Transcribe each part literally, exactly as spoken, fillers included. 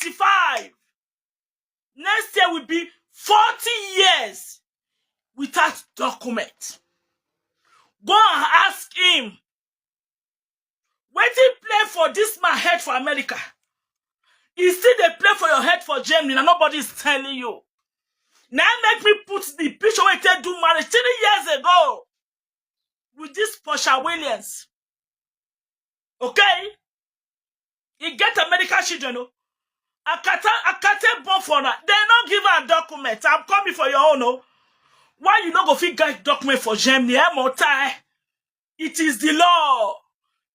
sixty-five. Next year will be forty years without document. Go and ask him. Wetin play for this man head for America? E still dey play for your head for Germany, and nobody is telling you. Now make me put the picture wey take do marriage three years ago with this Portia Williams. Okay? He get American children, oh. Akata, Akate born for now. They no give her document. I'm coming for your own, oh. Why you no go fit get document for Germany? Eh, Mota, eh? It is the law.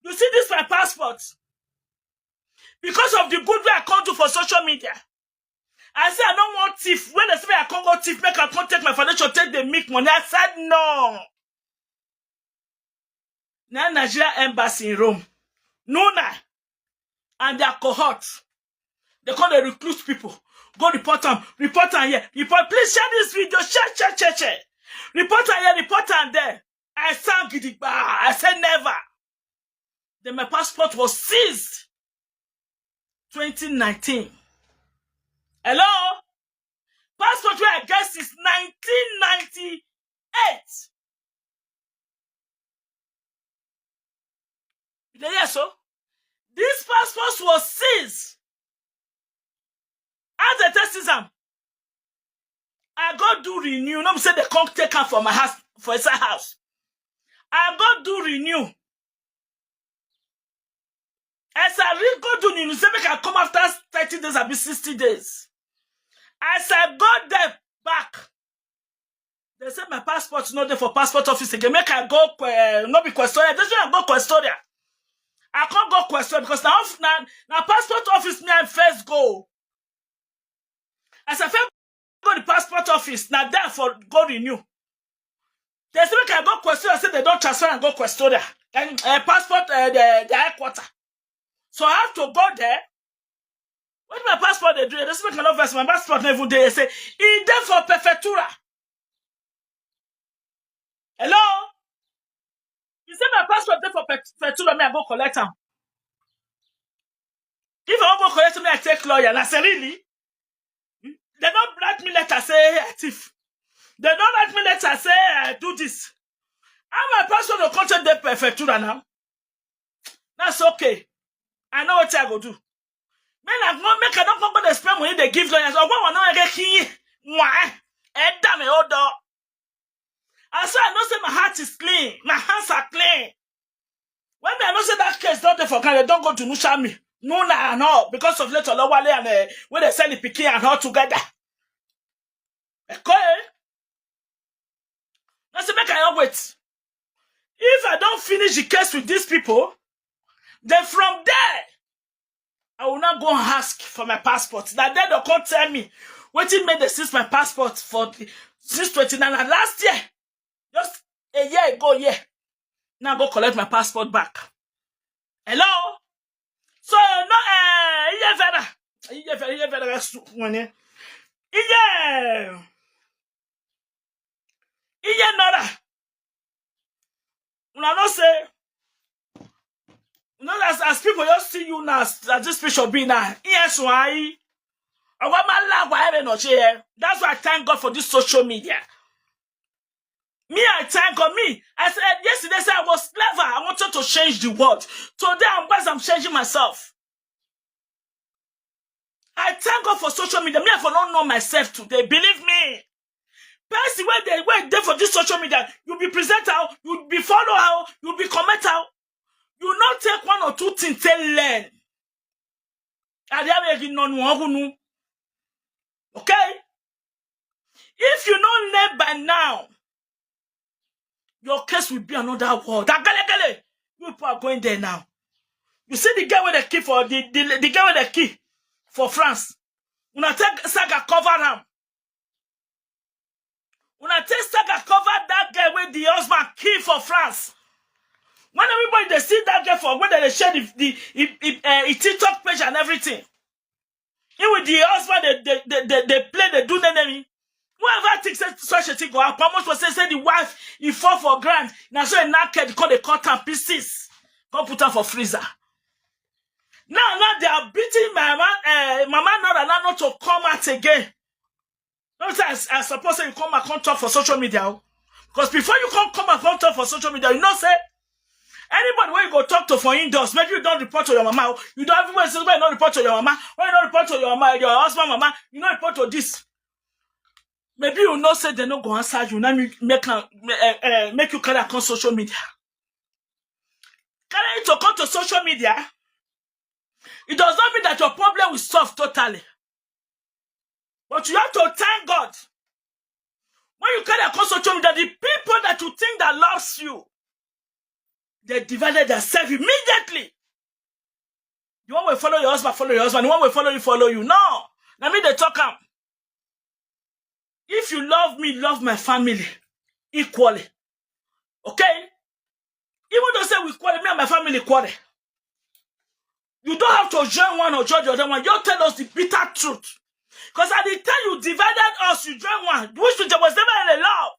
You see this my passport? Because of the good way I come do for social media. I say I no want thief. When they say I come go thief, make I come take my foundation, take the make money. I said no. Now Nigeria embassy in Rome, Nuna, and their cohort, they come dey recruit people. Go report am, report am here, report. Please share this video, share, share, share, share. Report am here, report am there. I sound gidigba. I say never. Then my passport was seized. Twenty nineteen. Hello? Passport wey I get since nineteen ninety-eight. You dey hear so? This passport was seized. As they take seize am, I go do renew. No be say they come take am for my house, for inside house. I go do renew. As I re-, go do renew, say make I come after thirty days, abi sixty days. As I go there back, they say my passport no dey for passport office again. Make I go que-, no be Questoria. They say I go Questoria. I can't go Questoria because now, now, now passport office me I first go. As I first go the passport office, now there for go renew. They say make I go Questoria, say they don't transfer and go Questoria. And uh, passport, uh, the, the headquarter. So I have to go there. What my passport they do? They say make I no vex, my passport never there. They say, "He there for prefectura." Hello? You say my passport there for prefectura, me I go collect am. If I wan go collect am, me I take lawyer. And I say, "Really?" They don't write me letter say I thief. They don't write me letter say I do this. How my passport go come take the prefectura now? That's okay. I know what I go do. Men, I go make, I don't go dey spend money they give lawyers. Or one no get key. Why? Eh, damn it, hold on. I say I know say my heart is clean. My hands are clean. When me I know say that case don't dey for Canada, don't go to Nushami. No, nah, no, because of later Lawale and uh, when they send the pikin and all together. Okay. I say make I not wait. If I don't finish the case with these people, then from there, I will not go and ask for my passport. Now then they come tell me, wetin make they seize my passport for the, since twenty-nine and last year, just a year ago, yeah. Now go collect my passport back. Hello? So, no, eh, iye vera. Iye vera, iye vera, su-, wene. Iye. Iye nora. Una know say, you know, as, as people just see you now, as, as this picture be now, yes, why? That's why I thank God for this social media. Me, I thank God. Me, I said yesterday, say I was clever. I wanted to change the world. Today, I'm wise. I'm changing myself. I thank God for social media. Me, I for not know myself today. Believe me. Person wey dey, wey dey for this social media, you be presenter, you be follower, you be commenter. You not take one or two things to learn. Ariawe gi nonu ohunu. Okay? If you don't learn by now, your case will be another world. Agalagale, you people are going there now. You see the girl with the key for the, the, the girl with the key for France. Una take saga cover am. Una take saga cover that girl with the husband key for France. When everybody they see that girl for where they share the, the, the, the, uh, the TikTok page and everything. He with the husband they, they, they, they, they play, they do the name. Whoever thinks that such a thing go happen, almost was say, say the wife he fall for ground. Now so a naked call they cut her pieces. Come put her for freezer. Now, now they are beating my man, uh, Mama Nora now not to come out again. No say I, I suppose say you come and come talk for social media. Because before you come come and come talk for social media, you know say anybody wey you go talk to for indoors, maybe you don't report to your mama. You don't even say you don't report to your mama. When you don't report to your mama, your husband mama, you don't report to this. Maybe you know say they no go answer you. Now make am, uh, uh, make you carry am come social media. Carry it to come to social media. It does not mean that your problem will solve totally. But you have to thank God. When you carry am come social media, the people that you think that loves you, they divided themselves immediately. The one will follow your husband, follow your husband. The one will follow you, follow you. No. Let me they talk am. If you love me, love my family equally. Okay? Even though say we quarrel, me and my family quarrel. You don't have to join one or join the other one. You tell us the bitter truth. Because at the time you divided us, you join one, which means there was never any love.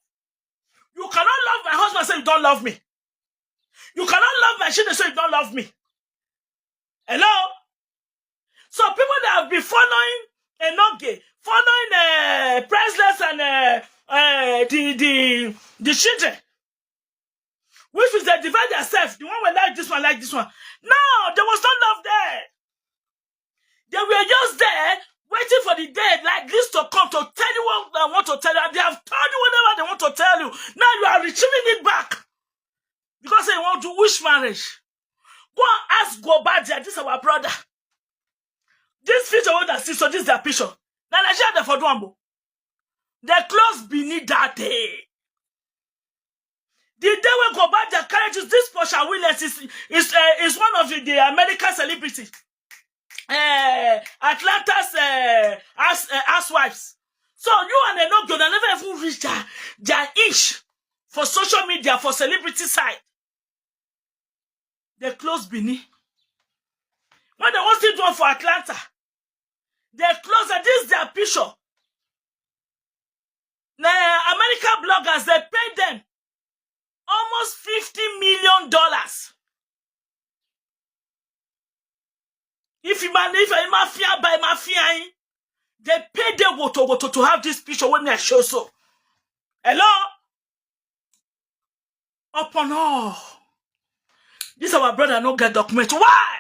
You cannot love my husband, say you don't love me. You cannot love my children, say you don't love me. Hello? So people that have been following Enoge, following uh, Priceless and uh, uh, the, the, the children, which is they divide themselves. The one will like this one, like this one. No, there was no love there. They were just there waiting for the day like this to come to tell you what they want to tell you. And they have told you whatever they want to tell you. Now you are retrieving it back. Because they want to wish marriage. Go and ask Gobadia, this our brother. This picture wey una see so, this their picture. Na Nigeria dem for do am o. They close Benin that day. The day wey Gobadia carry this, this Portia Williams is is uh, is one of the, the American celebrity, uh, Atlanta's uh, as uh, housewives. So you and Enoge, they never even reach their, their inch for social media, for celebrity side. They close Benin. When they want still do one for Atlanta, they close it. This is their picture. Now, American bloggers, they pay them almost fifty million dollars. If you man, if you mafia by mafia, eh, they pay them woto woto to have this picture when they show so. Hello? Upon all, this our brother no get document. Why?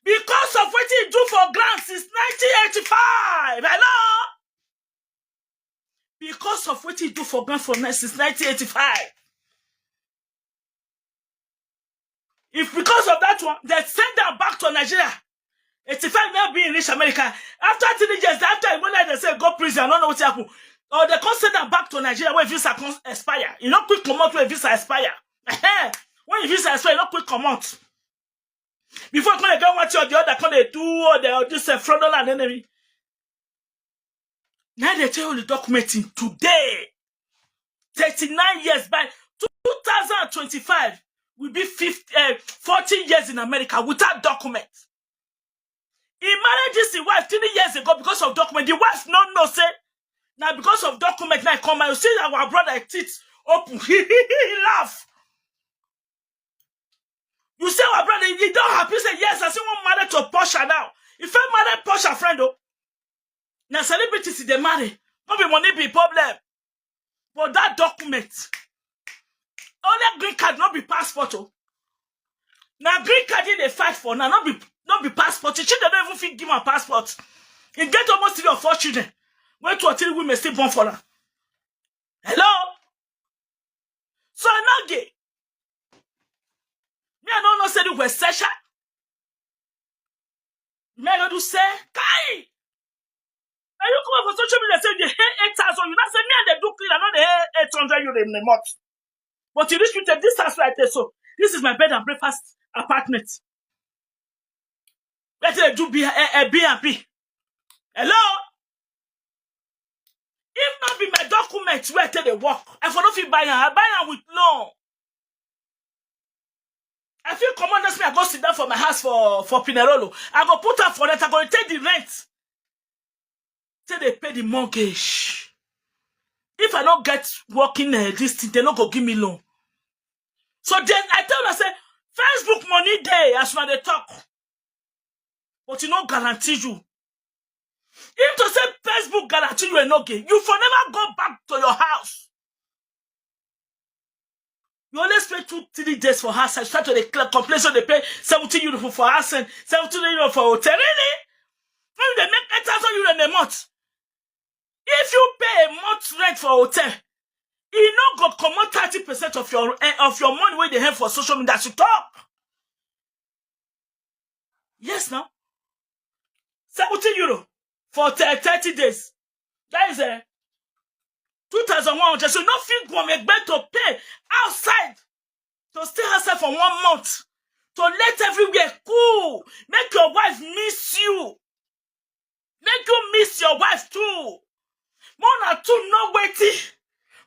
Because of what he do for grant since nineteen eighty-five. Hello? Because of what he do for grant for ni- since nineteen eighty-five. If because of that one, they send them back to Nigeria. eighty-five now being reach America. After three years, after he went there, they say go prison. I don't know what happened. Or they come send them back to Nigeria where visa come expire. You know, quick come out where visa expire. When your visa expire, you know, quick come out. Before come they get one thing or the other, come they do all the all this uh, fraudulent enemy. Now they tell you the documenting today. thirty-nine years by two thousand twenty-five will be fifty, uh, forty years in America without document. He married this his wife three years ago because of document. The wife no know say now because of document now come out. You see our brother teeth open. He laugh. You see our brother, he don't happy. Say yes, I see one married to Portia now. If I married Portia friend, oh, now celebrities they marry. No be money be problem. But that document, only green card, not be passport. Oh. Now green card they fight for now, not be not be passport. The children don't even fit give him a passport. He get almost three or four children. Wait to three women still born for her. Hello? So I not gay. Me, I don't know say the West Session. Me, I do say, Kai! And you come up for social media say you hate eight thousand. You not say me and they do clean, I know they hate eight hundred euro in a month. But you reach with a distance like this. So this is my bed and breakfast apartment. Let it do be a, a B and B. Hello? If not be my document where I take the work, I for no fit buy am. I buy am with loan. I feel command me. I go sit down for my house for for Pinerolo. I go put up for rent. I go take the rent. Say they pay the mortgage. If I don't get working uh, this thing, they no go give me loan. So then I tell them, I say, Facebook money day as when they talk. but e no guarantee you. If to say Facebook guarantee you enoge, you for never go back to your house. You only spend two, three days for house and start to dey cl- complain say dey pay seventy euro for house and seventy euro for hotel. Really? When you dey make eight thousand euro in a month, if you pay a month rent for hotel, e no go comot thirty percent of your eh, of your money wey dey help for social media as you talk. Yes, now. Seventy euro for thirty days. That is a two thousand one hundred. So you no fit go and expect to pay outside to stay outside for one month to let everywhere cool. Make your wife miss you. Make you miss your wife too. More na two no waiting.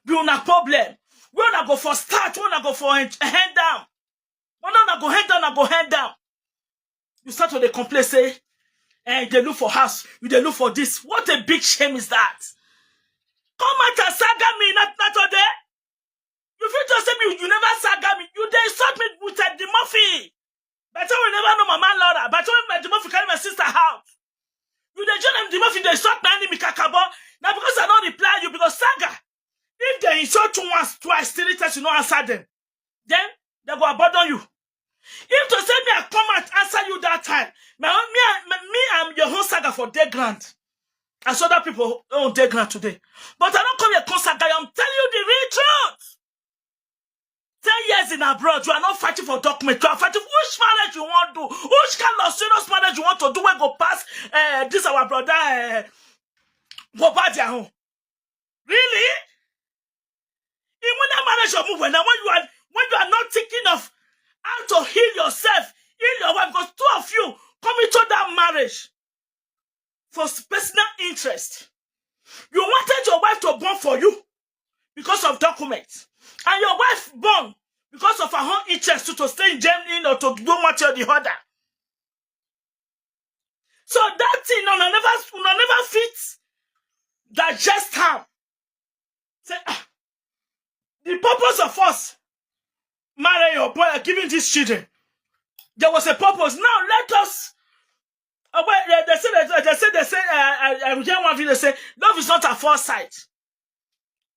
Be una problem. Where una go for start? Where una go for hand, hand down? When una go hand down, una go hand down. You start to dey complain say, eh, they look for house, you dey look for this. What a big shame is that? Come out and saga me, not not today. You fit just say me, you never saga me. You dey insult me with Eddie Murphy. But we never know Mama Laura. But when Eddie Murphy carry my sister out, you dey join Eddie Murphy, dey insult my enemy kakabo. Now because I don't reply you because saga. If they insult you once, twice, three times, you no answer them, then they go abandon you. If to say me I come out answer you that time, my own, me and me, me and your whole saga for day grant. As other people own day grant today. But I don't come here come saga you. I'm telling you the real truth. Ten years in abroad, you are not fighting for document. You are fighting which marriage you want to do, which kind of serious marriage you want to do. When go pass uh, this our brother uh, go back their home. Really? In when that marriage you move when when you are when you are not thinking of how to heal yourself, heal your wife, because two of you come into that marriage for s- personal interest. You wanted your wife to born for you because of documents, and your wife born because of her own interest to, to stay in Germany or to do much or the other. So that thing, no, no, never, no, never fit digest her. Say, ah, the purpose of us marrying your boy, giving these children, there was a purpose. Now let us. Uh, well, they, they say they, they say they say uh, I, I hear one video say love is not at first sight.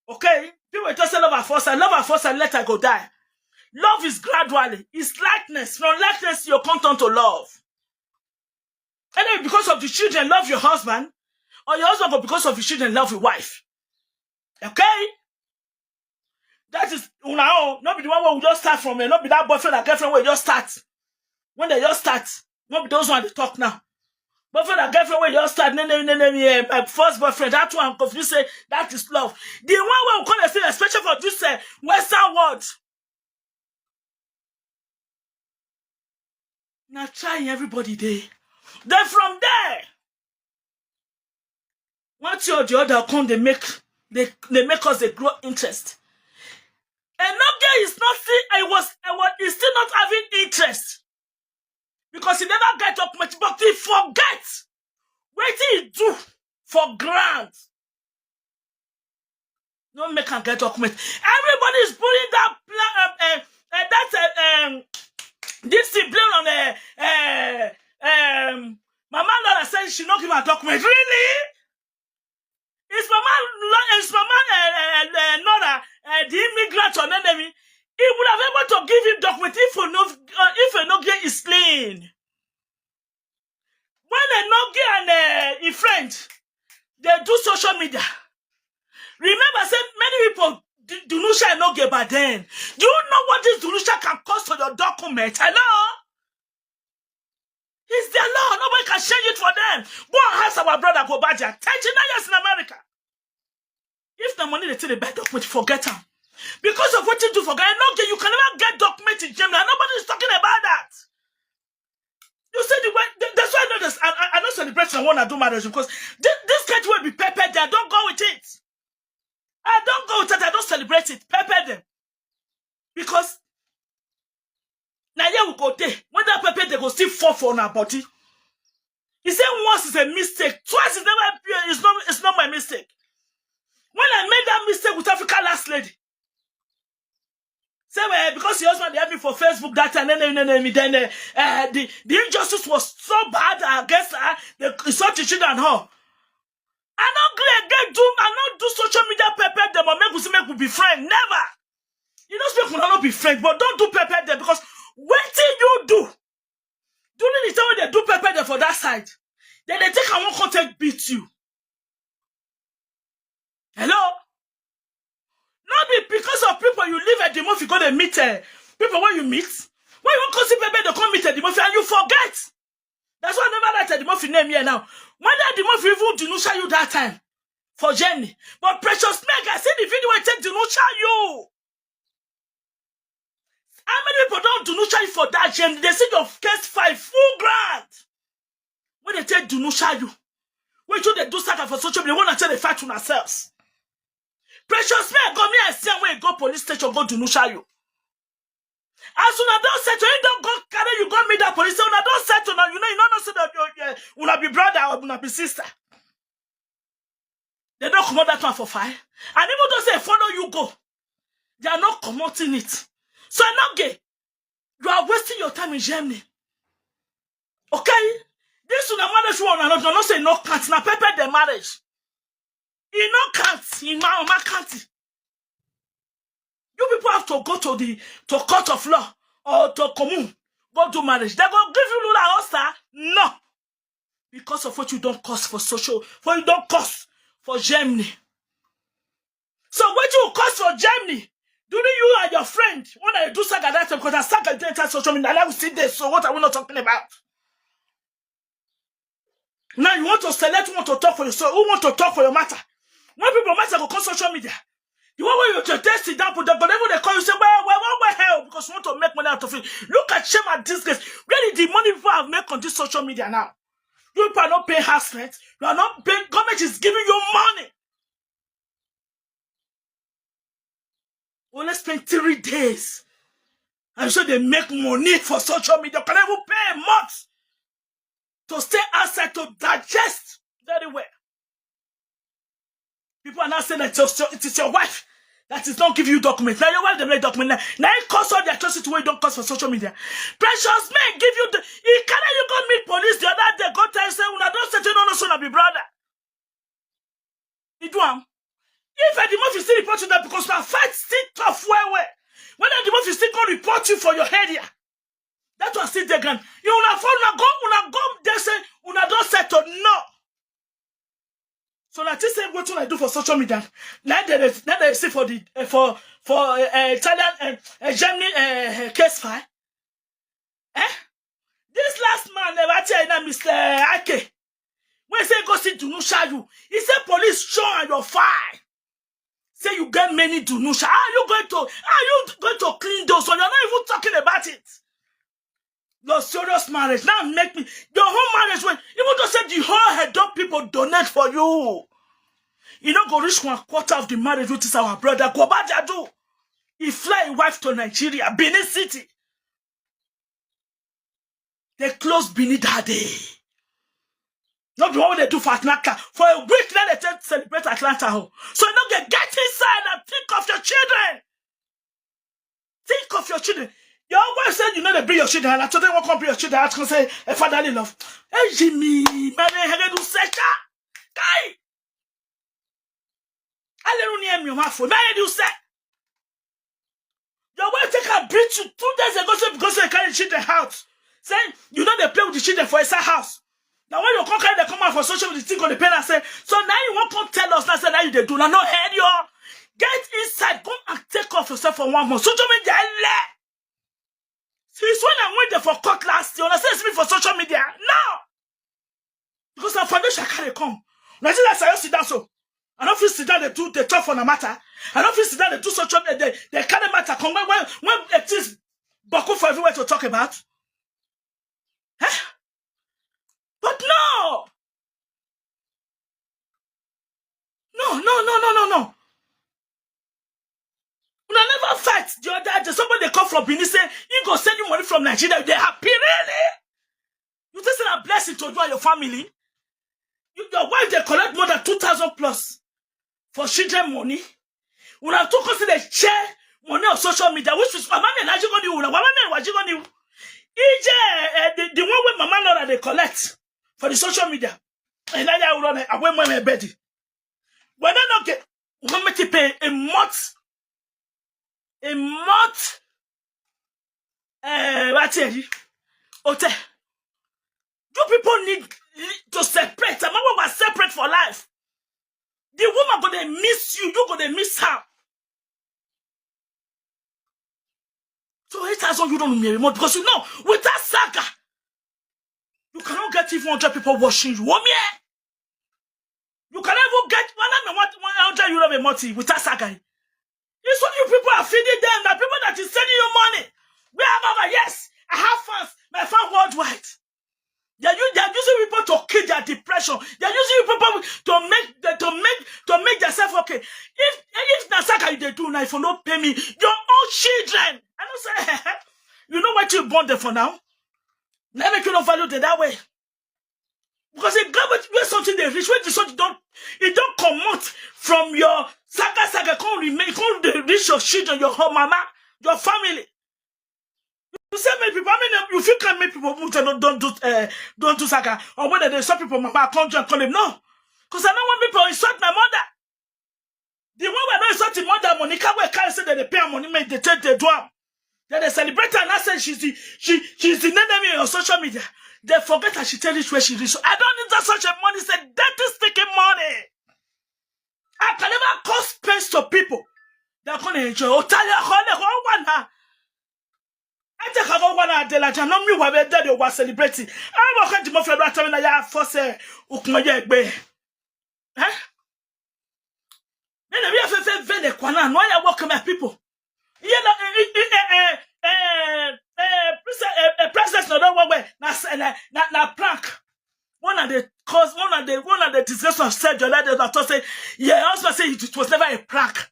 Okay, people just say love at first sight, love at first sight. Let her go die. Love is gradually. It's likeness. From likeness, you come turn to love. And then because of the children, love your husband, or your husband go because of the children, love your wife. Okay? That is una own. Not be the one where we just start from. Eh? Not be that boyfriend and girlfriend where you just start. When they just start, not be those one they talk now. Boyfriend and girlfriend where you just start. Name, name, name, name, eh, my first boyfriend. That one confused say that is love. The one where we call it, especially for this uh, Western world. Now trying everybody day. Then from there, one thing or the other come they make they, they make us a grow interest. And no girl is not still I was I was is still not having interest because he never get document, but he forget what he do for grant. No make am get document. Everybody is putting that plan uh, uh, uh, that uh, um this thing blame on uh, uh, um Mama Laura said she no give her document. Really? Is Mama Lo- is Mama uh, uh, uh, Nora uh, the immigrant or enemy? He would have able to give him document if he no uh, if he no get his clean. When Enoge and uh, his friend they do social media, remember say many people d- Dunusha Enoge by then. Do you know what this Dunusha can cause to your document? Hello? It's their law. Nobody can change it for them. Go and ask our brother Gobadia. thirty-nine years in America. If the money they take the buy document, forget am. Because of what you do for Ghana, no, you can never get document in Germany. And nobody is talking about that. You see the way th- that's why I know this. I, I, I don't celebrate the one I do marriage because this, this kind will be peppered there. I don't go with it. I don't go with it. I don't celebrate it. Pepper them. Because now here we go there. When that pepper they go still fall for our body. He said once is a mistake, twice is never it's not it's not my mistake. When I made that mistake with Africa last lady, Say, well, because your husband helped me for Facebook that time, then, then, then, then, then uh, uh, the, the injustice was so bad against her, they insult the children and her. I no gree again, do, I no do social media pepper them or make we say make we be friend. Never. You know, speak una no be friend, but don't do pepper them because wetin you do during the time when they do pepper them for that side, then they take and one contact beat you. Hello? Not be because of people you live at the movie go they meet uh, people when you meet. When you come see pepper, they come meet at the movie and you forget. That's why I never write at the movie name here now. When that the movie even denuncia you that time for Jenny. But Precious Meg, I see the video where take denuncia you. How many people don't denuncia you for that Jenny? They see your case file full ground. When they take denuncia you, when you they do saga for social media, when I tell they fight on ourselves. Precious Meg go me and see when you go police station, go denuncia you. As una don settle, he don go carry you go meet that police. Say una don settle now. You know, you no know say that you, you, una be brother or una be sister. They don't comot that one for fire. And even though say follow you go, they are not commoting it. So I not gay. You are wasting your time in Germany. Okay? This una marriage one and not say no count. Na pepper the marriage. E no count. E ma ma count. You people have to go to the to court of law or to commune, go do marriage. They go give you Lula Osa? No. Because of what you don't cost for social, what you don't cost for Germany. So what you cost for Germany? Do you and your friend when I do saga that time because I saga the entire social media? I will see this. So what are we not talking about? Now you want to select who want to talk for yourself, who want to talk for your matter. When people matter go come social media, the one way you just sit down, put them, but they call you say, well, well, well, well, hell, because you want to make money out of it. Look at shame and disgrace. Where did the money people have made on this social media now? You people are not paying house rent. You are not paying. Government is giving you money. Only spend three days. I'm sure they make money for social media. Can even pay a month to stay outside to digest very well. People are now saying that it is your wife that is not giving you documents. Now your wife they make document now. Now it costs all the atrocity where you don't cost for social media. Precious men give you the he carry you go meet police the other day. Go tell you say una don't settle no no so na be brother. You do am. If I demand you still report you that because my fight still tough well well. When I demand you still go report you for your area. That one still dey ground. You una fall una go una go there say una don settle no. So na this same wetin I do for social media. Na dey dey na dey see for the uh, for for uh, Italian uh, uh, Germany uh, case file. Eh? This last man never tell na Mister Ake. When say go see Dunusha you, he say police show on your file. Say you get many Dunusha. How are you going to how are you going to clean those? So you're not even talking about it. Luxurious marriage. Now make me your whole marriage when even though say the whole head up people donate for you. You know go reach one quarter of the marriage, which is our brother. Go back there do. He fly his wife to Nigeria, Benin City. They close Benin that day. Not the one they do for Atlanta. For a week now they take celebrate Atlanta home. So you know get get inside and think of your children. Think of your children. Your wife said you know they bring your children. And I told them what come bring your children. I can say a fatherly love. Hey Jimmy, my head do secha. Kai. Hallelujah, my wife. My head you say. Your wife take her beat you two days ago say because you carry children out. Say you know they play with the children for inside house. Now when you come carry them come out for social media, thing gonna pay and say, so now you won't come tell us now say now you they do now no head you get inside, go and take off yourself for one month. Social media. Since when I went there for court last year, I say me for social media. No. Because na foundation I carry come. Na see that I sit down so. I don't feel sit down they do they talk for the matter. I don't feel sit down they do social media. They, they carry matter come when when when it is buckle for everywhere to talk about. Eh? But no. No, no, no, no, no, no. Una never fight the other day. Somebody come from Benin say he go send you money from Nigeria. They happy really? You think say a blessing to you and your family? You, your wife they collect more than two thousand plus for children money. Una too come say they share money social media, which is Mama Mary Ajigoni, Mama Mary Ajigoni. E J, eh, the, the one wey Mama Laura dey collect for the social media. And now you run away my bed. When I don't get, we make it pay a month, a month. Eh, what tell you? Hotel. You people need to separate. I'm not separate for life. The woman gonna miss you. You gonna miss her. So eight thousand euro no mere money because you know, without saga, you cannot get even hundred people watching you. One year, you cannot even get one hundred euro a month without saga. It's what you people are feeding them. The people that is sending you money. We have our, yes, I have fans. My fan worldwide. They use, they are using people to kill their depression. They are using people to make, to make, to make themselves okay. If, if na saga you dey do now, if you no pay me, your own children. I don't say, you know what you born them for now? Let me you don't value them that way. Because if God where something they reach, when the something don't, it don't come out from your saga saga, can't remain, can't dey reach your children, your whole mama, your family. You say many people, I mean, you feel can make people move to don't, don't do, uh, don't do saga. Or whether they some people, mama, come join, call him, no. Because I don't want people insult my mother. The one wey no insult him mother, Monica, wey carry say that they pay her money, make they take the do am. Then they celebrate her and I say she's the, she, she's the enemy on social media. They forget that she tell this where she reach. So I don't need that such a money, say dirty stinking money. I can never cause pains to people. They're gonna enjoy. Oh, tell you, oh, one now. I take a one now, de la Jano, me, why they were celebrating. I walk at the mafia, right? I mean, I have for say, Ukmaye, eh? Then we have a very, very, no, I walk my people. You know, eh, eh, eh, eh, eh, eh, princess, eh, eh, princess, no, don't worry. Na, na, na, na prank. One of the cause, one of the, one of the disgrace of said your letter that say, yeah, husband say it was never a prank.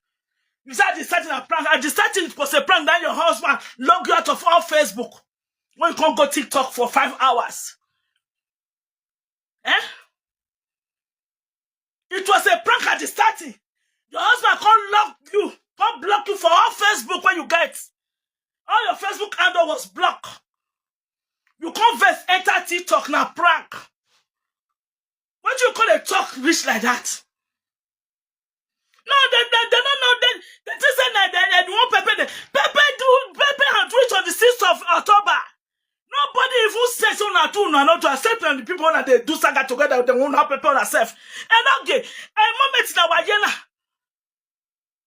You said it's starting a prank. At the starting, it was a prank. Then your husband logged you out of all Facebook. When you can't go TikTok for five hours. Eh? It was a prank at the starting. Your husband can't lock you, can't block you for all Facebook when you get. All your Facebook handle was blocked. You can't verse enter TikTok now, prank. What you call a talk rich like that? No, they, they, they don't know. They, they just say that they, they won't pepper them. Pepper do, pepper and do it on the sixth of October. Nobody even says on that too, no, not to accept them. The people that they do saga together, they won't have pepper on herself. And okay, a moment now, Ayela,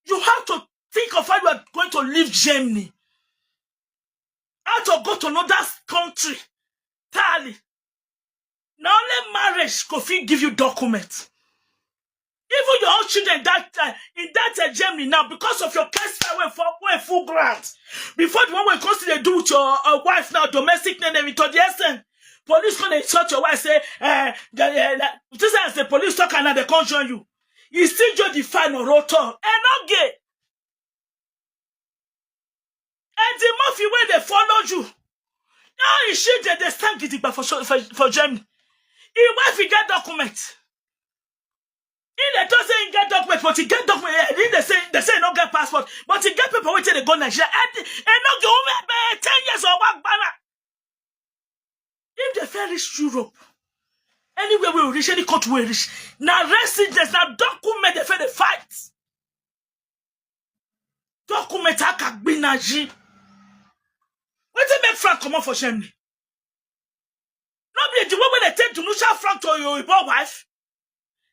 you have to think of how you are going to leave Germany. How to go to another country. Tally. Now only marriage go fit give you document. Even your own children that uh, in that uh, Germany now because of your case file wey for wey full grant. Before the one wey come still dey do with your uh, wife now domestic name to the extent police come dey insult your wife say eh the eh, the- this as the police talk and now they come join you. You still join the fine or rotor and not gay. And the mafia wey dey follow you. How is she dey dey stand gidigba for so- for for Germany? Im wife e get document. Im dey talk say im get document but e get document eh, im dey say dey say e no get passport but e get paper wey take dey go Nigeria. And e no go over eh, ten years or one gbana. If they fit reach Europe, anywhere we reach, any country we reach, na residence, na document they fit dey fight. Document akagbinaji. Wetin make Frank comot for Germany? No be the way wey they take Dunusha Frank to your Igbo wife.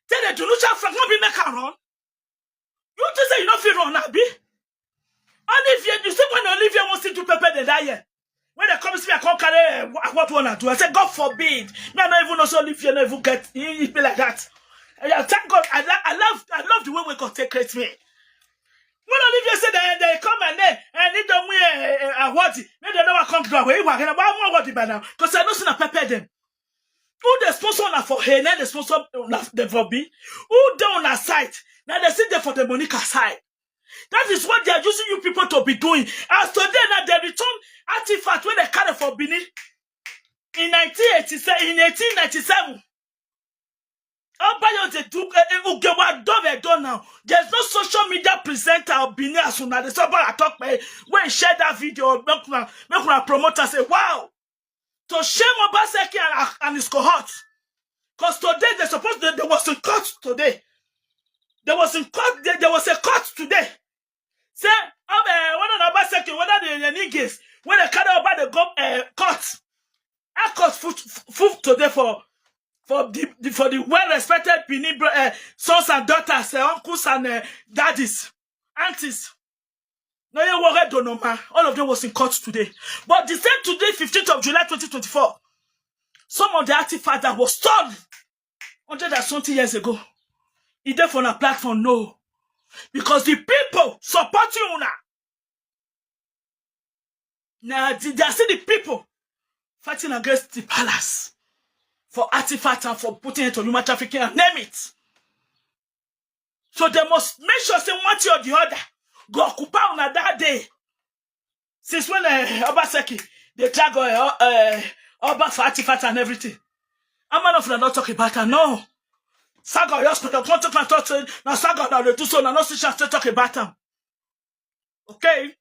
Take the Dunusha Frank, no be make am run. You think say you no fit run, abi? Olivia, you see when Olivia wants to do pepper the that year. When they come see me, I can't carry uh, what wanna do. I said, God forbid. Me, I don't even know so Olivia never even get it be like that. And I thank God. I, lo- I love I love the way we God take care of me. When Olivia said that they come and they and they don't wear a what, then they never come to away. Why am I what by now? Because I know soon I prepare them. Who they sponsor na for here, then they sponsor na the for be. Who down on site? Now they sit there for the Monica side. That is what they are using you people to be doing. As today now they return artifact when they carry for Benin in nineteen eighty-seven, in eighteen ninety-seven. Obayo dey do, eh, eh, Ugewa don, eh, don now. There's no social media presenter of Benin as una dey say Obayo talk, eh, when share that video, make una, make una promote and say, "Wow." To shame Obaseki and, and his cohort. 'Cause today they supposed to, they was in court today. There was in court, there, there was a court today. Say, um, eh, whether na Obaseki, whether the, the niggas, when they carry Oba, they go, eh, court. I court foot, foot today for, for the, the, for the well-respected Benin bro-, eh, sons and daughters, eh, uncles and, eh, daddies, aunties. No, you were Donoma. All of them was in court today. But the same today, fifteenth of July twenty twenty-four, some of the artifacts that was stolen hundred and something years ago, e dey for na platform, no. Because the people supporting una. Now, the, they are still the people fighting against the palace for artifact and for putting it on human trafficking and name it. So they must make sure say one thing or the other go occupy una that day. Since when, eh, Obaseki, they drag, eh, uh, Oba for artifact and everything. How many of them not talk about am? No. Saga just come talk and talk say, "Now Saga now they do so, now no see chance to talk about am." Okay?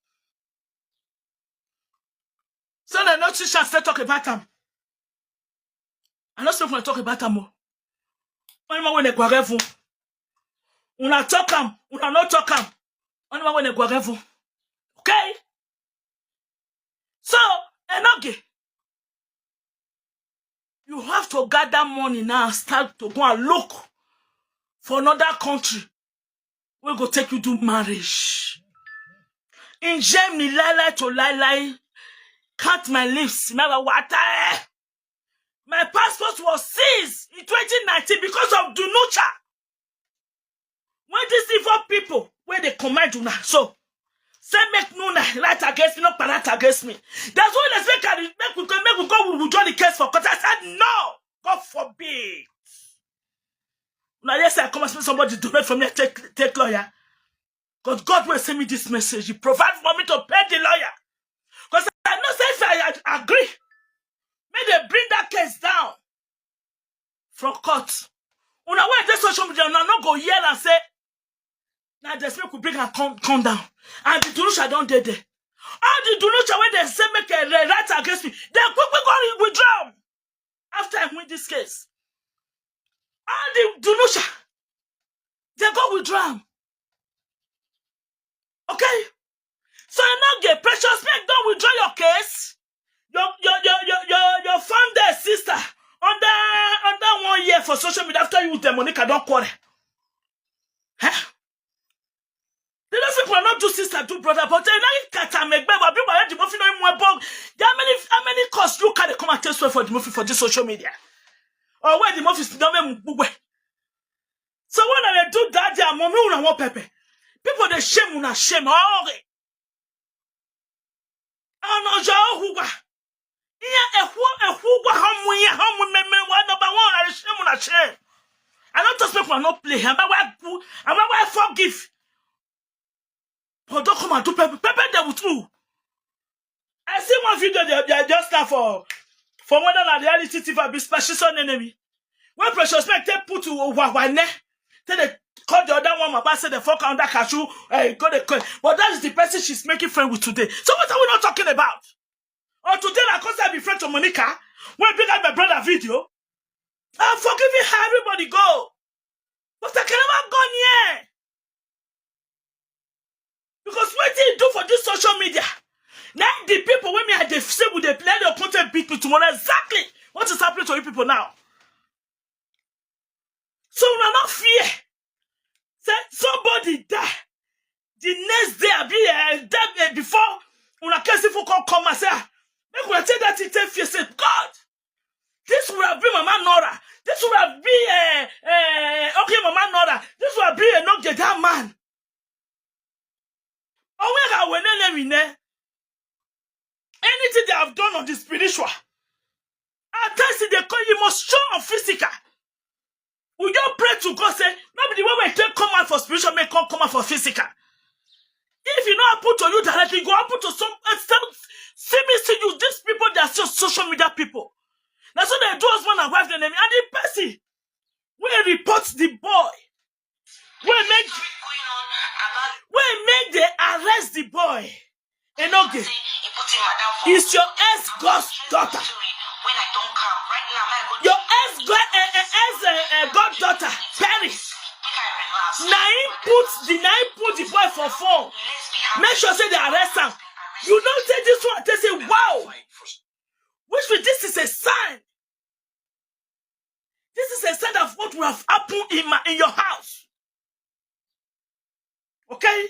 So they no see chance to talk about am. I no say una talk about am o. Only man when they go heaven. Una talk am, una no talk am. Only man when they go heaven. Okay? So, Enoge, you have to gather money now and start to go and look for another country wey go take you do marriage. In Germany, lie lie to lie lie, cut my lips, my water. My passport was seized in twenty nineteen because of Dunucha. When these evil people, when they command you now, so say make no na right against me, no parat against me. That's why let's make a, make we go, make we go withdraw the case for court. I said no, God forbid. Now yes, I come and somebody donate for me, I take, take lawyer. 'Cause God will send me this message. He provide for me to pay the lawyer. 'Cause I know say if I ag-, agree, may they bring that case down from court. Una wey dey social media, una no go hear and say, "Now just make we bring and come, come down." And the Dunusha don dey there. All the Dunusha wey they say make a right against me, they quick, quick go withdraw am after I win this case. All the Dunusha, they go withdraw am. Okay? So you not get Precious Meg, don't withdraw your case. Your, your, your, your, your, your founder sister under, under one year for social media after you with the Monica don't quarrel. Huh? They don't think we're not do sister, do brother, but they like Katamegbe, but people are the muffin no more bog. How many, how many calls you can come and test for the muffin for this social media? Or where the muffin is not. So when I do that, they are mommy una one pepper. People they shame una shame. Oh, okay. Ano ja huwa. Iya ehu, ehu wa hamu, iya hamu meme wa number one, I shame una shame. I don't just make one not play. Am I why good? Am I why forgive? But don't come and do pepper, pepper them with who? I see one video they, they just now for, for one of the reality T V, be special son enemy. When Precious Meg take put to wa wa ne, then they call the other one, my say the fuck under cashew, eh, go the coin. But that is the person she's making friend with today. So what are we not talking about? Or today, I come say I be friend to Monica. When big up my brother video, I'm forgiving her, everybody go. But I can never go near. Because what they do for this social media, now the people with me, I they say, would they play the content beat me tomorrow? Exactly what is happening to you people now. So una no fear. Say somebody die. The next day, I be, uh, that, uh, before una case if you come, come and say, ah, make una take that thing, take fear. Say, God, this would have been Mama Nora. This would have been, uh, uh, okay, Mama Nora. This would have been a no get that man. Onwe ga wenele mi ne. Anything they have done on the spiritual, at times they call you must show on physical. We just pray to God, say, not be the way we take come out for spiritual, may come, come out for physical. If you not happen to you directly, go happen to some, uh, some, see me, see you. These people, they are still social media people. That's what they do, husband and wife, the enemy. And the person, we report Enoge is your ex goddaughter. Your ex god eh, eh, ex eh, eh, goddaughter, Perry. Na him put the na him put the boy for phone. Make sure say they arrest am. You don't take this one. They say, wow. Which means this is a sign. This is a sign of what will have happened in my in your house. Okay?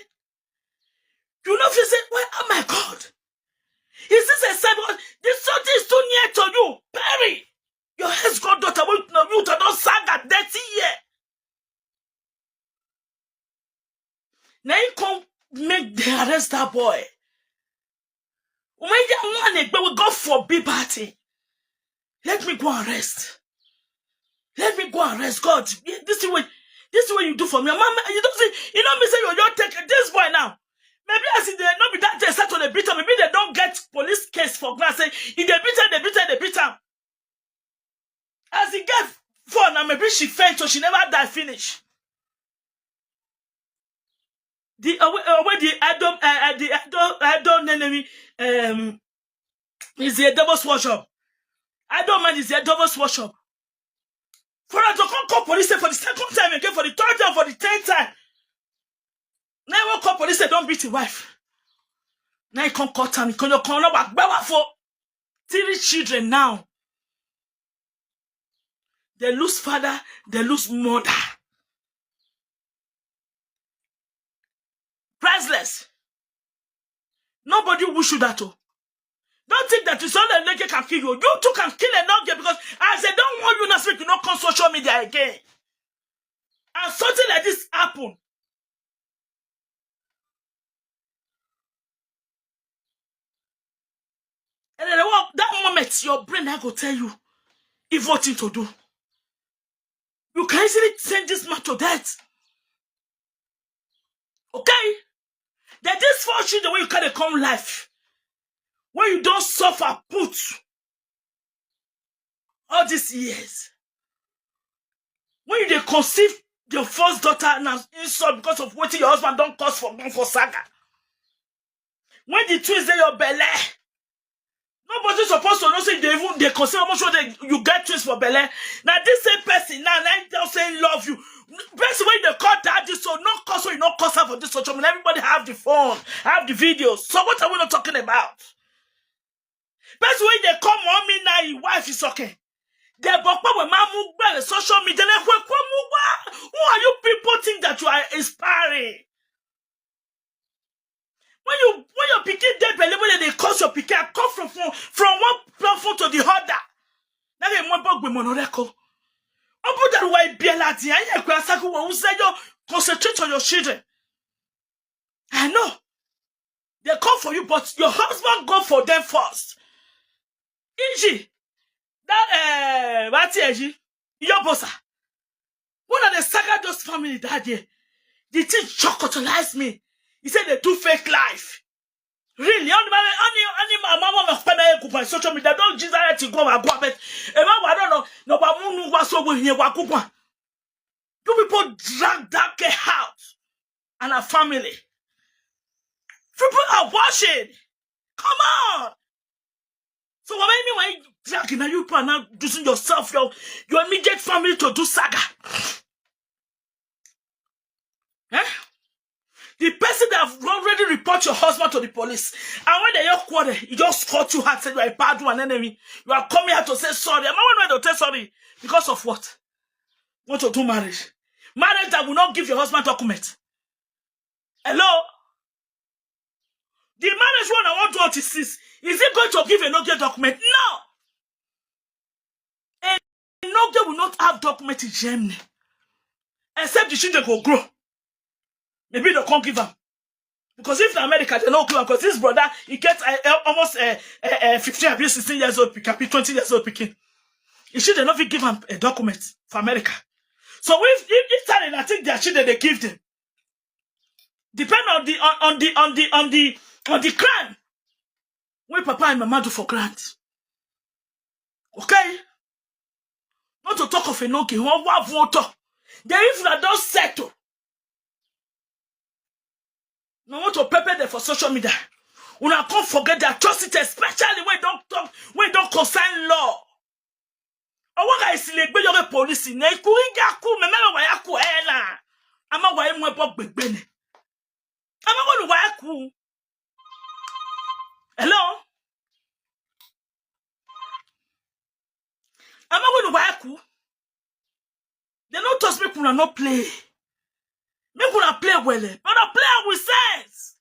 You know, if you say, well, oh my God, is this a sign? Because this something is too near to you. Perry, your ex goddaughter, wey you don sag at thirty year. Na him come make dem arrest that boy. Umeja one egbe, we God forbid bad thing. Let me go and rest. Let me go and rest. God, this is what this is what you do for me. Mama, you don't see, you know me say you don't take this boy now. Maybe as if they not be that they start to the beat am. Maybe they don't get police case for ground. Say if they beat her, they beat her, they beat am. As he get four now, maybe she faint, so she never die finish. The uh, wey- uh, wey the Edom uh, uh, the Edom Edom enemy um is the devil's worship. Edom man is the devil's worship. For us to come call police for the second time again, for the third time, for the tenth time. Now I won't call police, they don't beat the wife. Now you can't call time, you can't call no back for three children now. They lose father, they lose mother. Priceless. Nobody wish you that. Oh. Don't think that it's only Enoge can kill you. You too can kill Enoge because as they don't want you now speak, you not come social media again. And something like this happen. And then what, that moment, your brain I go tell you if what thing to do. You can easily send this man to death. Okay? That this four children wey you carry come life, wey you don suffer put all these years, wey you dey conceive your first daughter na insult because of wetin your husband don cause for for saga. When the twins dey your belle, nobody suppose to know say you dey even dey conceive, how much wey dey you get twins for belle. Na this same person now na him tell say him love you. Person wey you dey call daddy, so no cause wey you no cause her for this social media. Everybody have the phone, have the video. So what are we not talking about? Person wey dey call mommy now, him wife is okay. They bokpa we mamu gbere social media like we kwa mu wa. Who are you people think that you are inspiring? When you when your pikin dey belle, when they cause your pikin, I come from from, from one platform to the other. Now they mo bogbe mo no reko. Obu that why be la di aye kwa saku wo useyo, concentrate on your children. I know they come for you, but your husband go for them first. Iji that eh what iji your bossa. One of the saga those family that day, the thing chocotalize me. He said they do fake life. Really, only my only only my mama my father go by social media. Don't Jesus to go and go, but if I don't know, no, but munu was so we here wa kukwa. You people drag that girl out and her family. People are watching. Come on. So what do you mean when you drag in, you people are now using yourself, your your immediate family to do saga? Eh? The person that have already report your husband to the police, and when they your quarrel, he just cut you hard, said you are a bad one, enemy. You are coming out to say sorry. Am I one to tell sorry because of what? Want to do marriage? Marriage that will not give your husband document. Hello? The marriage one I want to ask is this. Is he going to give Enoge document? No. Enoge will not have document in Germany. Except the children go grow. Maybe they can't give am. Because if in America, they don't give am. Because this brother, he gets uh, uh, almost uh, uh, uh, fifteen, abi sixteen years old, pikin, abi twenty years old pikin. He should not give am a document for America. So if if, if Italian, I think their children they give them. Depend on the on, on the on the on the on the crime. When papa and mama do for grant. Okay? Not to talk of Enoge, one wa voter. They if na don settle. Now want to pepper them for social media. Una come forget the atrocity, especially when don talk, when don concern law. Owaga isilegbe yoge police ne ikuriga ku memelo wa ya ku ela. Ama wa imwe bo gbegbe ne. Ama wo lu wa ku. Hello? Ama wo lu wa ku. They no trust me, una no play. Make una play well, eh? But una play with sense.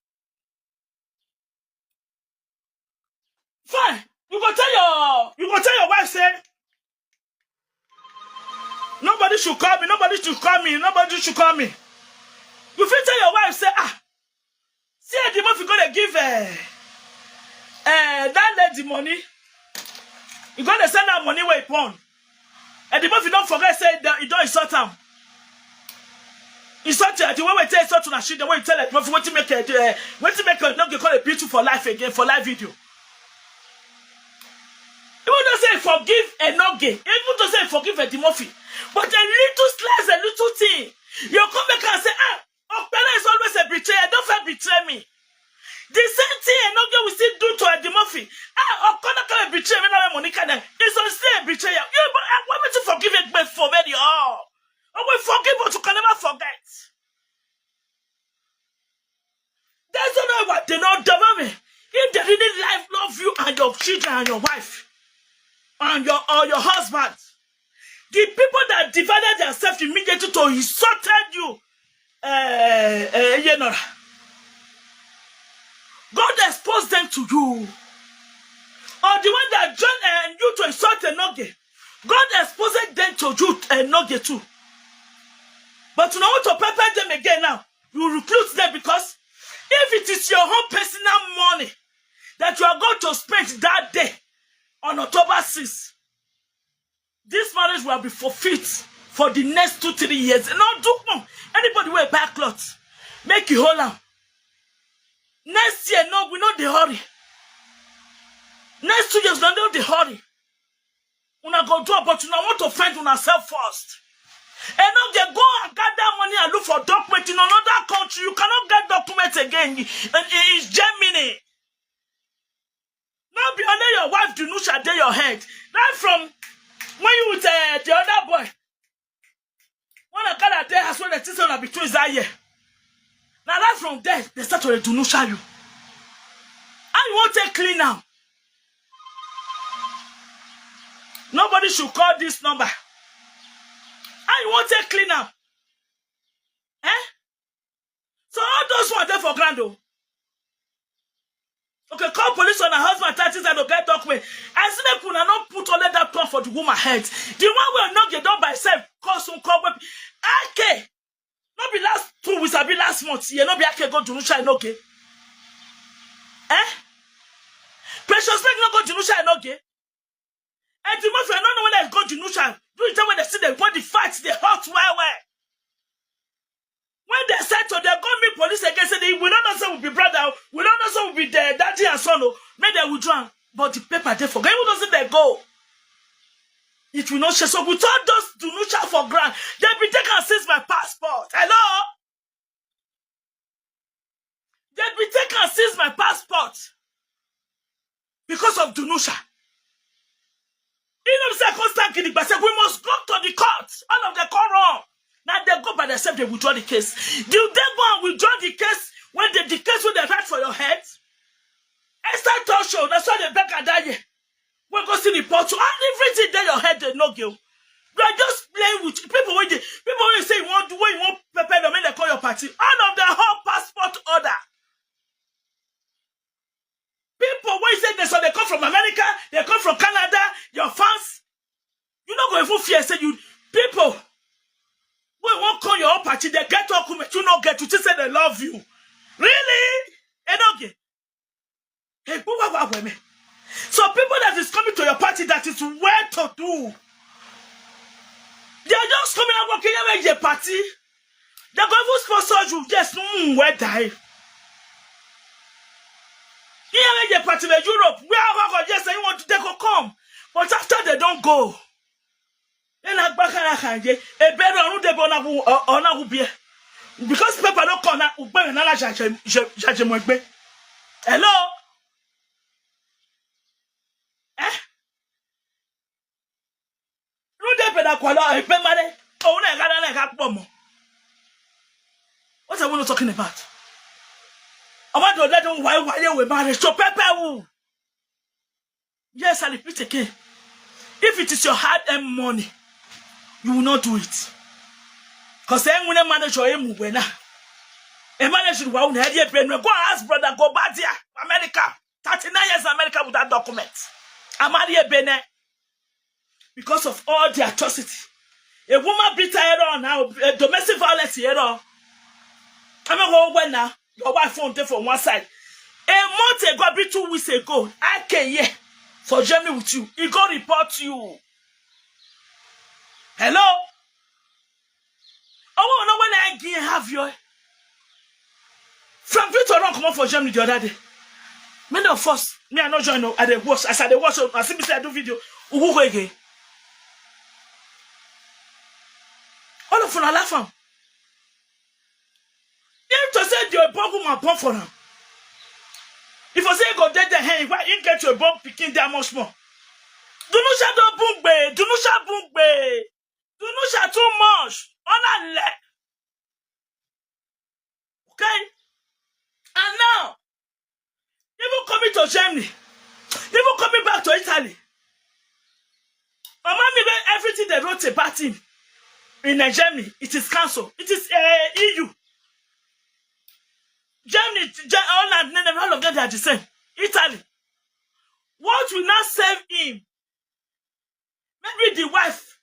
Fine. You go tell your you go tell your wife say nobody should call me, nobody should call me, nobody should call me. You fit tell your wife say, ah, see, Eddie Murphy go dey give uh, uh, that lady money. You go dey send her money wey e born. Eddie Murphy don forget say that he don insult am. Insult her the way we tell insult una she the way you tell Eddie Murphy wetin make her uh, wetin make her no go call a beautiful for life again for live video. Even though say forgive Enoge, even though say forgive Eddie Murphy, but a little slice, a little thing, you come back and say, ah, Okpele is always a betrayer. Don't fair betray me. The same thing Enoge will still do to Eddie Murphy. Ah, Okpele can betray me now, Monica. Then it's still a betrayer. You but I want me to forgive it before very all. I will forgive, but you can never forget. That's why they don't doubt me. If they really life love you and your children and your wife and your or your husband, the people that divided themselves immediately to insulted you, uh, uh, you know, God exposed them to you. Or the one that joined uh, you to insult Enoge, God exposed them to you Enoge too. But you know what to prepare them again now. You recruit them because if it is your own personal money that you are going to spend that day on October sixth, this marriage will be forfeit for the next two, three years. No, do anybody wear back cloth, make you hold on. Next year, no, we no dey hurry. Next two years, no, no dey hurry. Una go do, but una want to find una self first. And no dey go and gather money and look for document in another country. You cannot get document again. And it is Germany. No be only your wife Dunusha dey your head. Right from when you with uh, the other boy. When I call her there, as well the things that between is that year. Now right from there, they start to Dunusha you. How you want to clean now? Nobody should call this number. How you want to clean now? Eh? So all those ones there for grand though. Okay, call police on her husband, thirty and okay, talk me. I see make una no put all that plan for the woman head. The one wey no get done by self, cause some call wey okay. No be last two weeks, I be last month. Yeah, no be okay go Dunusha no get. Eh? Precious Meg no go Dunusha no get. And the mafia no know when they go Dunusha. Do you tell when they see the body fight, they hot well well. When they said to them, go meet police again, say they, we don't know say we be brother, we don't know say we be the daddy and son. Oh, make they withdraw. But the paper they forget. Even though they go, it will not share. So we told those Dunusha for grant. They be take and seize my passport. Hello? They be take and seize my passport because of Dunusha. You know, say constant gidigba say we must go to the court. All of them come wrong. Now they go by themselves, they withdraw the case. Do they go and withdraw the case when they the case when they write for your head? Esther Tosho, that's why they beg her that year. We go see the pot and everything there your head they no go. You are just playing with people when they people when you say you want do what you want prepare them when they call your party. All of the whole passport order. People when you say they so they come from America, they come from Canada, your fans. You not going for fear say you people. When won't call your own party, they get document, you not get to say they love you. Really? Enoge. Hey, who are women? So people that is coming to your party that is well to do. They are just coming and working here at your party. They go even sponsor you. Yes, mm, where die. Here at your party in Europe, where I go, yes, I want to take a come. But after they don't go, then I back and I can get a better on the bona who or na who be. Because people don't come now, who better na la jaje jaje mo gbe. Hello? That Kwala, eh, pay money. Oh, no, no, no, no, no, no. What are we not talking about? I want to let them why, why they were married. So, Pepe, who? Yes, I repeat again. If it is your hard-earned money, you will not do it. Because then when a manager, eh, move now. A manager, wow, go and ask brother, go back there, America. Thirty-nine years in America without document. I'm married a Benin. Because of all the atrocity. A woman beat her head on now, a domestic violence here on. I'm not going when now. Your wife phone there for one side. A month ago, be two weeks ago, I came here for Germany with you. He go report you. Hello? Oh, no, when I give have your from Victor run comot for Germany the other day. Many of us, me I no join, no, I dey watch. As I dey watch, I see me say I do video. Who go again? All of una laugh am. If to say the Oyibo woman born for am, if I say go dead the hand, why him get your born pikin that much more? Dunusha don bungbe, Dunusha bungbe, Dunusha too much. Honor le. Okay? And now, even coming to Germany, even coming back to Italy, Mama, me when everything they wrote about him in uh, Germany, it is cancelled. It is uh, E U. Germany, Ge- Holland, none of- all of them they are the same. Italy. What will now save him? Maybe the wife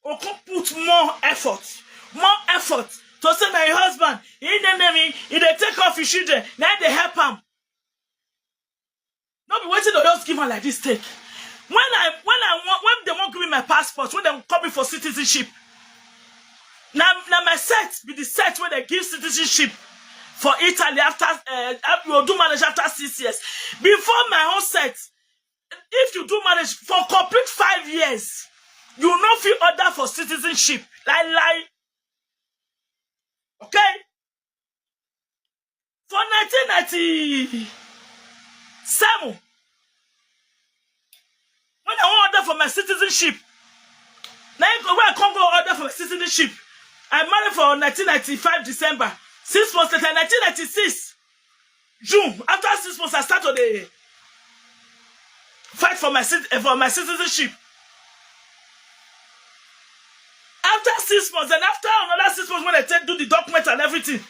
will come put more effort, more effort to say my husband, he didn't name me, he dey take off his children, now they help him. No be waiting to just give her like this take. When I when I want when they won't give me my passport, when they call me for citizenship, now now my set be the set where they give citizenship for Italy after uh, you do marriage after six years. Before my own set, if you do marriage for complete five years, you no fit order for citizenship. Lie lie. Okay? For nineteen ninety-seven, when I want order for my citizenship, now when I come go order for my citizenship, I married for nineteen ninety-five December. Six months later, nineteen ninety-six June. After six months, I start to dey fight for my cit- eh, for my citizenship. After six months, and after another six months, when I take do the document and everything,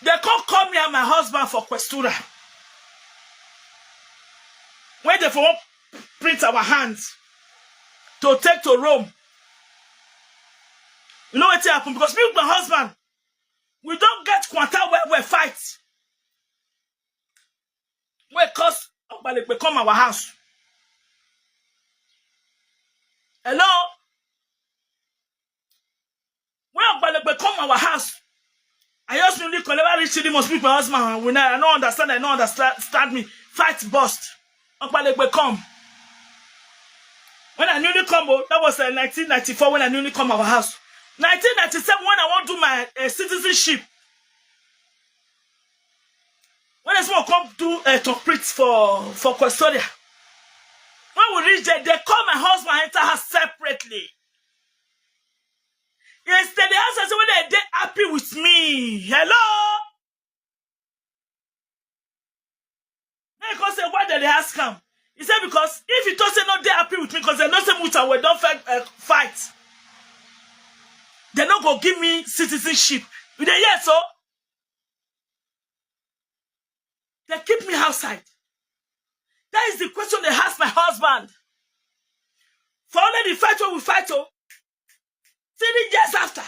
they come call me and my husband for Questura. When they for print our hands to take to Rome, you know what happened? Because me with my husband, we don't get quanta where we fight. Wey cause Ogbalegbe come our house. Hello? When Ogbalegbe come our house, I just newly collect reach three months with my husband. We now, I don't understand, I don't understand me. Fight burst. Ogbalegbe come. When I newly come, oh, that was uh, nineteen ninety-four when I newly come our house. nineteen ninety-seven when I want to do my uh, citizenship. When I small come do a uh, talk for for Questoria. When we reach there, they call my husband enter her separately. Yes, they ask us whether they happy with me. Hello? They go say why they ask him. He said because if you don't say no, they happy with me because they know say mutual we don't fight. Uh, fight. They no go give me citizenship. You dey hear so? They keep me outside. That is the question they ask my husband. For only the fight what we fight, oh, three years after,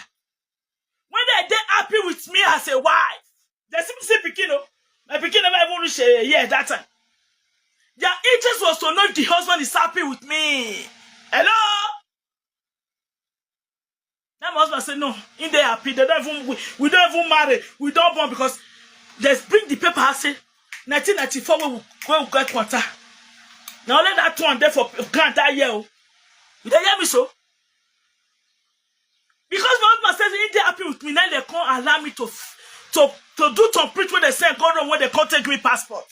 when they they happy with me as a wife, they see me say pikin, oh, my pikin never even reach a year that time. Their interest was to know if the husband is happy with me. Hello? Now my husband said no. In they happy. They don't even we, we don't even marry. We don't born because they bring the paper. I say nineteen ninety-four when we when we got quarter. Now let that one there for grant that year. Oh. You dey hear me so? Because my husband says he dey happy with me, now they can't allow me to to to do some preach when they say go wrong when they can't take me passport.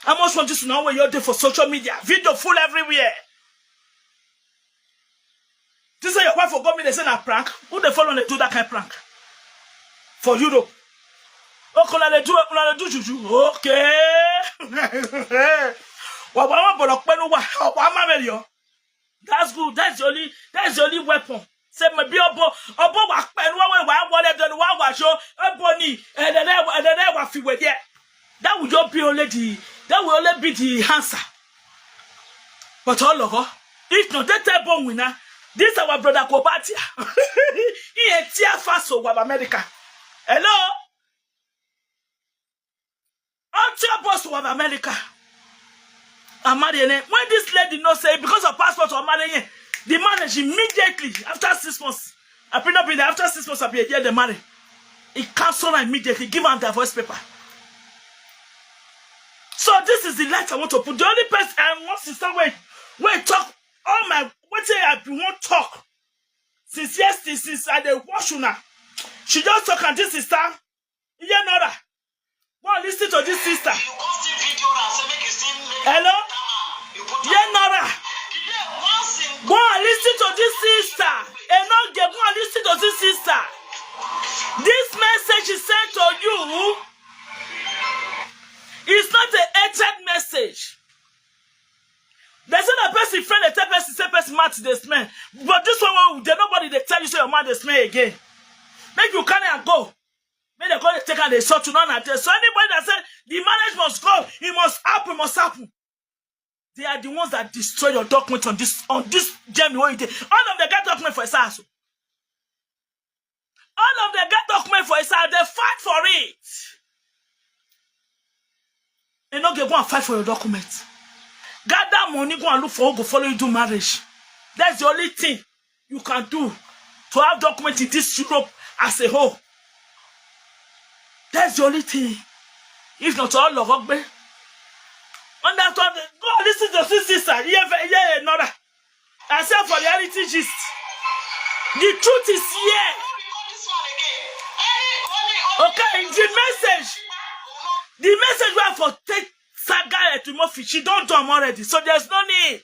I must want this now where you're there for social media, video full everywhere. This say your wife for go me, they say na prank. Who dey follow dey do that kind prank for Europe? Okay, una dey do, una dey do juju. Okay. Wa wa wa bolo penu wa wa ma me yo. That's good. That's the only, that's the only weapon. Say maybe obo obo wa penu wa wa wa le do wa wa show obo ni, and then, and then wa fi we there. That will just be only the, that will only be the answer. But all of us, if not, they tell bone winner. This our brother Kobatia. He a tear fast of America. Hello? All tear boss of America. I'm marrying. When this lady no say because of passport or marrying, the marriage immediately after six months. I been up in there after six months. I be a year the marry. It cancel her immediately. Give her divorce paper. So this is the light I want to put. The only person I want sister wait, wait talk. All my what say I be won't talk since yesterday since I dey watch una. She just talk and this sister. Yeah, Nora. Go and listen to this sister. Hello? Yeah, Nora. Go and listen to this sister. Enoge, go and listen to this sister. This message is sent to you. It's not a hatred message. They say the person friend, they tell person, say person mouth dey smell. But this one, well, they nobody they tell you say your mouth dey smell again. Make you carry and go. Make they go dey take and they sort you none at all. So anybody that say the marriage must go, it must happen, must happen. They are the ones that destroy your document on this, on this journey wey you dey. All of them get document for his house. All of them get document for his house. They fight for it. They no get go and fight for your document. Gather money, go and look for who go follow you do marriage. That's the only thing you can do to have document in this Europe as a whole. That's the only thing. If not all of Ogbe. Understand? Go and listen to this sister. Yeah, yeah, another. I said for reality gist. The truth is here. Okay, the message. The message we have for take saga to Murphy. She don't do am already. So there's no need.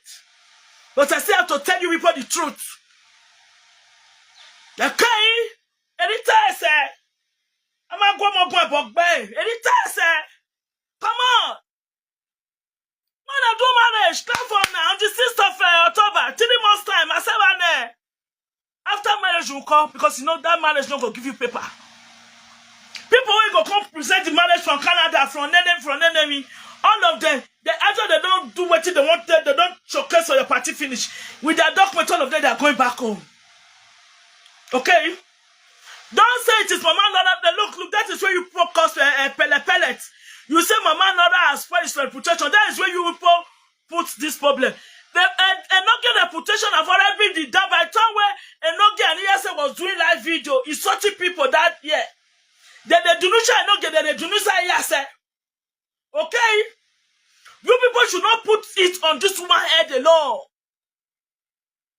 But I still have to tell you people the truth. Okay? Anytime I say, I'm a go mo go bogbe. Anytime I say, come on. When I do marriage, come for now. On the sixth of uh, October, three months time, I say one eh. After marriage, you come because you know that marriage no go give you paper. People wey go come present the marriage from Canada, from Nene, from Nene, all of them, they after they don't do what they want, they, they don't showcase for your party finish. With their document, all of them, they are going back home. Okay? Don't say it is Mama Nora. They look, look, that is where you focus uh, uh, pellet, pellet. You say Mama Nora has spoiled his reputation. That is where you people put this problem. The uh, Enoge reputation have already been done by the time where Enoge and Iyase was doing live video. He sorted people that year. Then the Dunusha Enoge, then the Dunusha Iyase. Okay? You people should not put it on this woman head alone.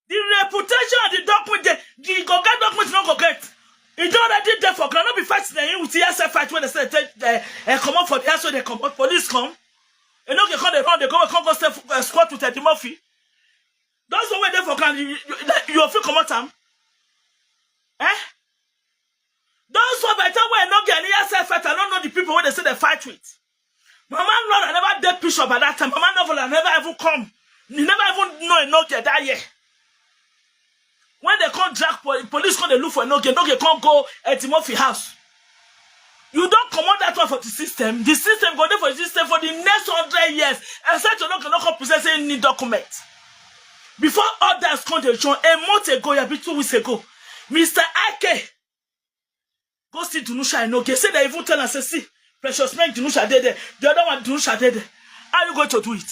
The reputation of the document, the, the go get document, no go get. He don already there for ground. No be fight na him with Iyase fight when they say they, they uh, come up for the house, so they come up, police come. You know they come, they run, they go, come go stay uh, squat with Eddie Murphy. Those who were there for ground, you, you, you, you feel come out am. Eh? Those who by the time when Enoge and Iyase fight, I don't know the people where they say they fight with. Mama Nora never did picture by that time. Mama Novel never even come. He never even know Enoge that year. When they come drag pol- police, come they look for Enoge. Enoge can't go at Timothy house. You don't command that one for the system. The system go there for the system for the next hundred years. Except you not cannot come present any document. Before others come to join, a month ago, yeah, be two weeks ago, Mister Ike go see Dunusha Enoge. Say they even tell us, say, see, Precious Men Dunusha did there. The other one, Dunusha did there. How are you going to do it?